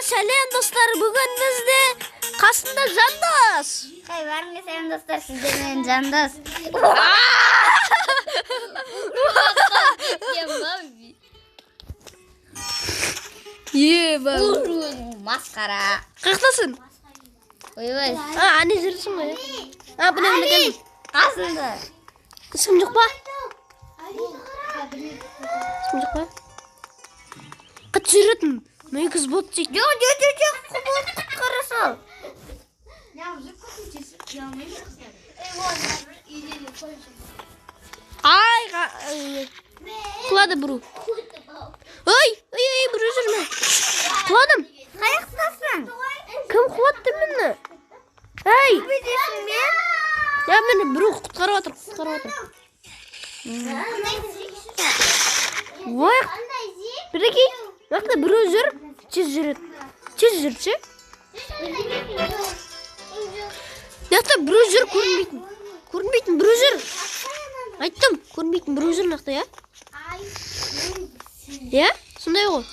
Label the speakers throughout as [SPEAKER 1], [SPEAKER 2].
[SPEAKER 1] Сәлем достар, бүгін бізде қасында Жандос.
[SPEAKER 2] Хай, бәріңе сәлем достар, сіздермен Жандос.
[SPEAKER 1] Еба.
[SPEAKER 2] Масқара.
[SPEAKER 1] Қаяқтасың?
[SPEAKER 2] Ойбай.
[SPEAKER 1] А, ане жүрсің ғой. А, міне міне келдім.
[SPEAKER 2] Қасында.
[SPEAKER 1] Ешкім жоқ па? Ешкім жоқ па? Қыт жүретін. Мегіз бот дейді.
[SPEAKER 2] Жоқ, жоқ, жоқ, жоқ, құтқара сал.
[SPEAKER 1] Ай, құлады біреу. Ой, ой, ой, біреу жүр ме? Құладым.
[SPEAKER 2] Қаяқтасың?
[SPEAKER 1] Кім құлатты мені? Ей!
[SPEAKER 2] Төбедесің бе?
[SPEAKER 1] Я мені біреу құтқарып жатыр, құтқарып жатыр. Ой, прикинь, мына жақта біреу жүр, тез жүреді. Тез жүрді ше? Мына жақта біреу жүр, көрінбейтін. Көрінбейтін біреу жүр. Айттым, көрінбейтін біреу жүр мына жақта, иә? Иә? Сондай ғой.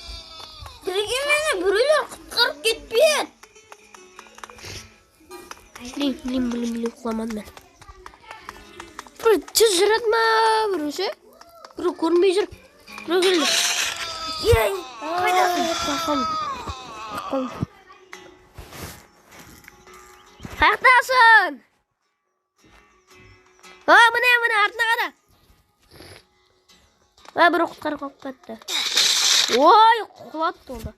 [SPEAKER 2] Прикинь, мені біреулер құтқарып кетпеді.
[SPEAKER 1] Блин, блин, блин, блин, құламадым мен. Бір тез жүреді ма біреу ше? Біреу көрінбей жүр. Біреу келді.
[SPEAKER 2] Ей, қайдасың?
[SPEAKER 1] Қалдым. Қалдым. Қаяқтасың? А, міне, міне, артына қара. А, біреу құтқарып қалып кетті. Ой, құлады ол да.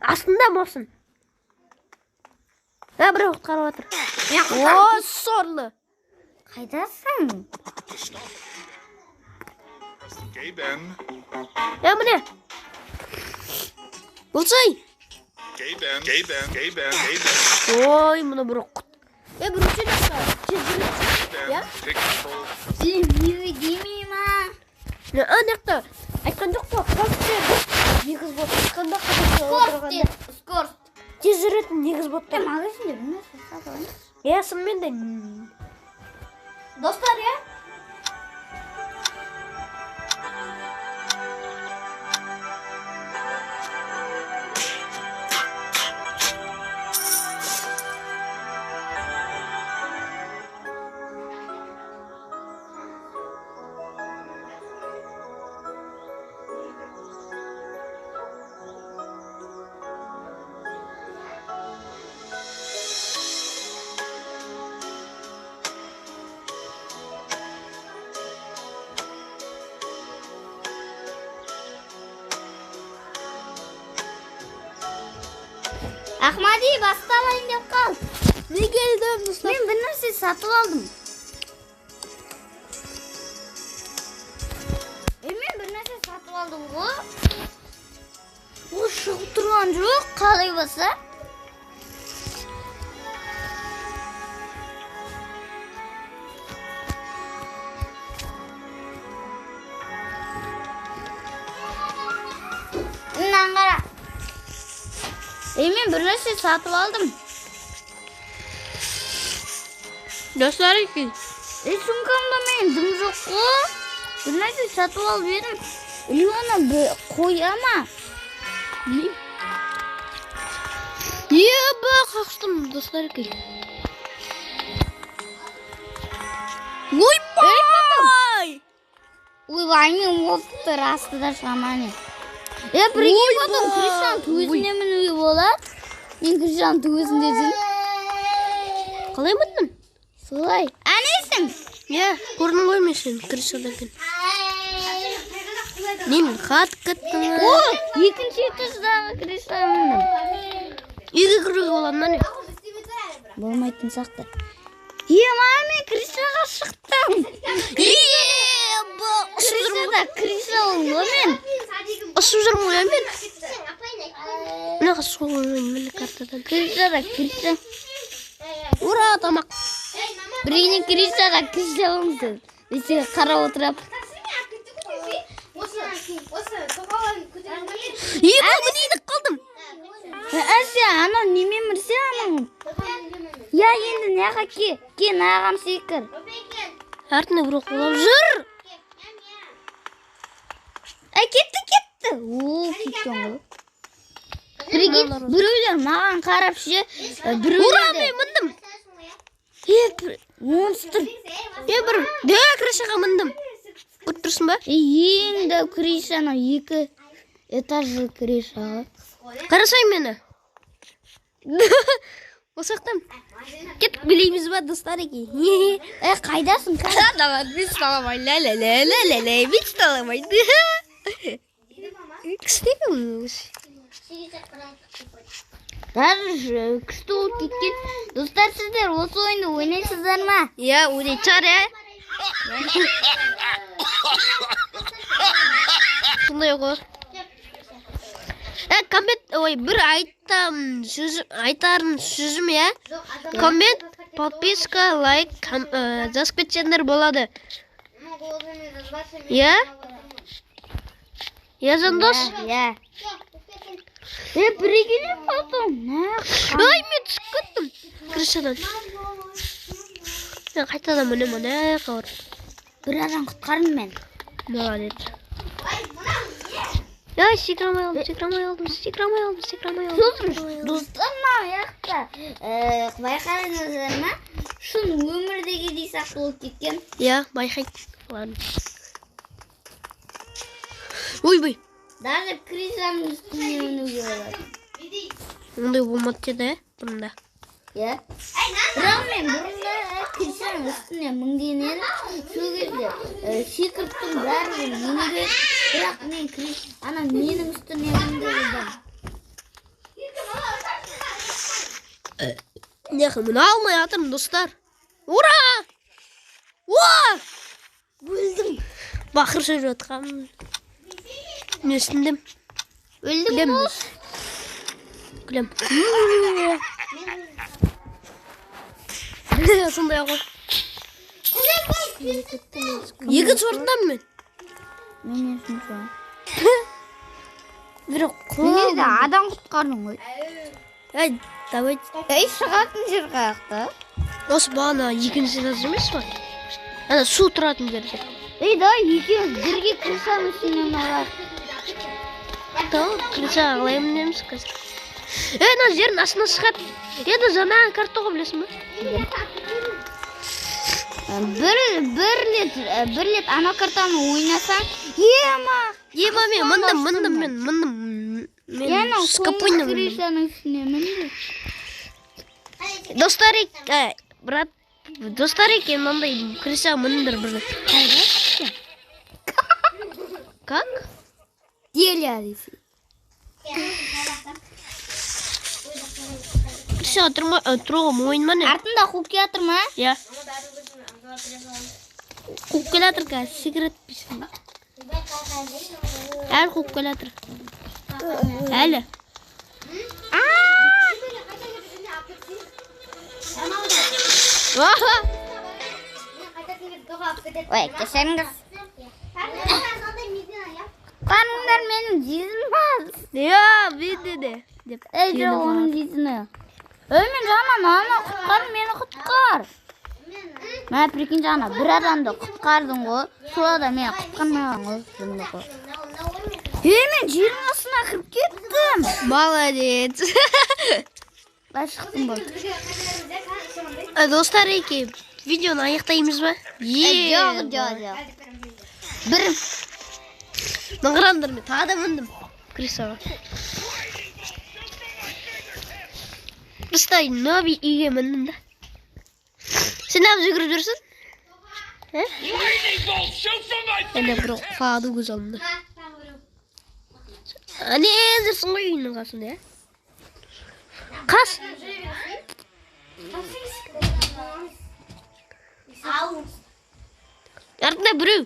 [SPEAKER 1] Астында болсын. А, біреу құтқарып жатыр. О, сорлы.
[SPEAKER 2] Қайдасың?
[SPEAKER 3] Geben,
[SPEAKER 1] Я, міне. Болсай.
[SPEAKER 3] geben, geben, geben, geben,
[SPEAKER 1] Ой, мына біреу құт. Е, біреу сен жақта. Тез жүреді. Я?
[SPEAKER 3] take control.
[SPEAKER 2] Сен невидимый ма?
[SPEAKER 1] Не, ана жақта айтқан жоқ па? Қорқытты негіз бот айтқанда қазақша отырғанда.
[SPEAKER 2] Скорость.
[SPEAKER 1] Тез жүретін негіз боттар.
[SPEAKER 2] Магазинде бір нәрсе сатып алайыншы.
[SPEAKER 1] Иә, шынымен де.
[SPEAKER 2] Достар, иә? Ахмади, басталайын деп қал.
[SPEAKER 1] Не келдім, достар?
[SPEAKER 2] Мен бір нәрсе сатып алдым. Мен бір нәрсе сатып алдым ғой. Ол шығып тұрған жоқ, қалай болса. Мынаны қара. Мен бір нәрсе сатып алдым.
[SPEAKER 1] Достар екен.
[SPEAKER 2] Сумкамда мен дым жоқ қой. Бір нәрсе сатып алып едім. Или оны қоя ма?
[SPEAKER 1] Білмеймін. Еба, қақштым, достар екен. Ойбай!
[SPEAKER 2] Ойбай, мен отыр астыда шаманы. Прикинь, потом крышаның өзіне мінуге болады. Мен крышаның өзінде жүрмін.
[SPEAKER 1] Қалай міндің?
[SPEAKER 2] Солай. Әнесің?
[SPEAKER 1] Иә, көрдім ғой мен сені крышадан кейін. Мен хат кеттім.
[SPEAKER 2] О, екінші этаждағы крышаға міндім.
[SPEAKER 1] Үйге кіруге болады ма не?
[SPEAKER 2] Болмайтын сияқты. Мама, мен крышаға шықтым.
[SPEAKER 1] Еба, ұшып жүрмін ғой.
[SPEAKER 2] Крышада крыша болдым ғой мен.
[SPEAKER 1] Ұшып жүрмін ғой мен. Мына шығуға болмайды, міне картадан.
[SPEAKER 2] Крышада крыша.
[SPEAKER 1] Ура, тамақ.
[SPEAKER 2] Біреуіне крышаға крыша болыңыз. Мен сені қарап отырып.
[SPEAKER 1] Еба, міне қалдым.
[SPEAKER 2] Сен анау немен мінсе анау? Я енді неға ке, ке нағам секір.
[SPEAKER 1] Артына біреу құлап жүр.
[SPEAKER 2] Ай, кетті, кетті. О, кеткен ғой. Прикинь, біреулер маған қарап ше,
[SPEAKER 1] Ура,
[SPEAKER 2] біреулер
[SPEAKER 1] мен міндім.
[SPEAKER 2] Е, монстр.
[SPEAKER 1] Е, бір дәу крышаға міндім. Көріп тұрсың ба?
[SPEAKER 2] Ең дәу крыша, анау екі этажды крыша ғой.
[SPEAKER 1] Қарасай мені. Осы жақтан. Кеттік, билейміз ба, достар екен?
[SPEAKER 2] Е, қайдасың?
[SPEAKER 1] Давай, бес таламай, ля ля ля ля ля ля, бес таламай. Күшті екен.
[SPEAKER 2] Даже күшті болып кеткен. Достар, сіздер осы ойынды ойнайсыздар ма?
[SPEAKER 1] Иә, ойнайтын шығар, иә. Сондай ғой. Коммент, ой, бір айтам, сөзім, айтарым сөзім, иә. Коммент, подписка, лайк, жазып кетсеңдер болады. Иә? Иә, Жандос?
[SPEAKER 2] Иә. Е, прикинь, потом.
[SPEAKER 1] Ай, мен түсіп кеттім. Крышадан. Мен қайтадан мінемін, ана жаққа барып.
[SPEAKER 2] Бір адам құтқардым мен.
[SPEAKER 1] Молодец. Ай, секіре алмай қалдым, секіре алмай қалдым, секіре алмай қалдым, секіре алмай қалдым, секіре алмай қалдым.
[SPEAKER 2] Достар, мынау жақта байқадыңыздар ма? Шын өмірдегідей сияқты болып кеткен.
[SPEAKER 1] Иә, байқайды. Ладно. Ойбай.
[SPEAKER 2] Даже крышаның үстіне мінуге болады.
[SPEAKER 1] Ондай болмады деді, ә, бұрында.
[SPEAKER 2] Иә. Бірақ мен бұрында крышаның үстіне мінген едім. Сол кезде секіріп тұрып бәрібір мінуге. Бірақ мен ана менің үстіне мінді.
[SPEAKER 1] Неғып міне алмай жатырмын, достар. Ура! Уа! Өлдім. Бақырып сөйлеп жатқанмын. Мен үстіндем.
[SPEAKER 2] Өлдім
[SPEAKER 1] Күлемін.
[SPEAKER 2] ғой.
[SPEAKER 1] Күлем. Сондай ғой. Екінші орындамын мен.
[SPEAKER 2] Мен екінші орын.
[SPEAKER 1] Бірақ
[SPEAKER 2] Мен де адам құтқардым ғой.
[SPEAKER 1] Эй, давайте.
[SPEAKER 2] Ей, шығатын жер қаяқта?
[SPEAKER 1] Осы бағана екінші этаж емес па? Ана су тұратын жерде.
[SPEAKER 2] Ей, давай екеуміз бірге крышаның үстіне мініп.
[SPEAKER 1] Tamam, крыша қалай мінеміз қазір? Ей, ана жердің астына шығады. Енді жаңа карта ғой, білесің ба?
[SPEAKER 2] Бір рет ана картаны ойнасаң, ема!
[SPEAKER 1] Ема, мен міндім, міндім, мен міндім. Мен
[SPEAKER 2] Мен
[SPEAKER 1] спокойно міндім.
[SPEAKER 2] крышаның үстіне міндім.
[SPEAKER 1] Достар, брат, достар екен, мынандай крыша міндір бір. Как?
[SPEAKER 2] Деля десе.
[SPEAKER 1] Крышаға тұруға мойын ма не?
[SPEAKER 2] Артында қуып келатыр ма?
[SPEAKER 1] Иә. Қуып келатыр қазір, секірет дейсің. Әлі қуып келатыр. Әлі. Аха!
[SPEAKER 2] Ой, кешіріңіз. Құтқарыңдар, менің жүзім бар.
[SPEAKER 1] Иә, менде де. Деп.
[SPEAKER 2] Ей, жоқ, оның жүзіні. Ей, мен жаңа мама құтқар, мені құтқар. Мә, прикинь, жаңа бір адамды құтқардың ғой. Сол адам мені құтқармаған ғой, жынды ғой. Ей, мен жердің астына кіріп кеттім.
[SPEAKER 1] Молодец.
[SPEAKER 2] Ба, шықтым болды.
[SPEAKER 1] Достар, еке, видеоны аяқтаймыз ба?
[SPEAKER 2] Е, жоқ, жоқ, жоқ. Бір
[SPEAKER 1] Мына қараңдар, мен тағы да міндім крысаға. Просто новый үйге міндім да. Сен неғып жүгіріп жүрсің? Ә? Әне бір құлады көз алдымда. Әне жүрсің ғой үйінің қасында, ә? Қаш! Артында біреу.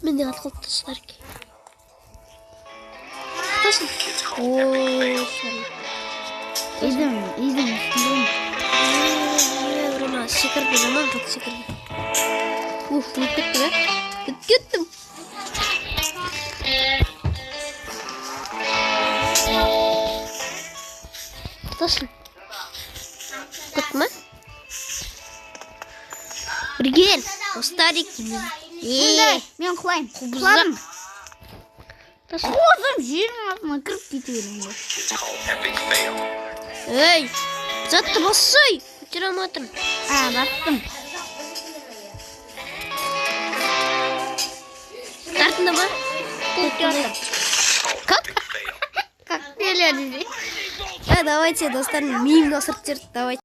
[SPEAKER 1] Мен де қатып қалыпты, достар. Тосын. Ой, sorry.
[SPEAKER 2] Үйдің үстінде.
[SPEAKER 1] Е, бір ана секірді, жаман қатты секірді. Уф, өліп кеттім, ә? Өліп кеттім. Тосын. Кетті ма? Кірген достар екеуміз.
[SPEAKER 2] Е, мен құлаймын. Құладым. Қозым жердің астына кіріп кете беремін ғой.
[SPEAKER 3] It's called epic fail.
[SPEAKER 1] Ей, затты бассай, көтере алмай жатырмын.
[SPEAKER 2] А, бастым.
[SPEAKER 1] Артында ма? Как?
[SPEAKER 3] Epic fail.
[SPEAKER 2] Как келеді?
[SPEAKER 1] А, давайте, достар, миымды ысырып жіберді, давайте.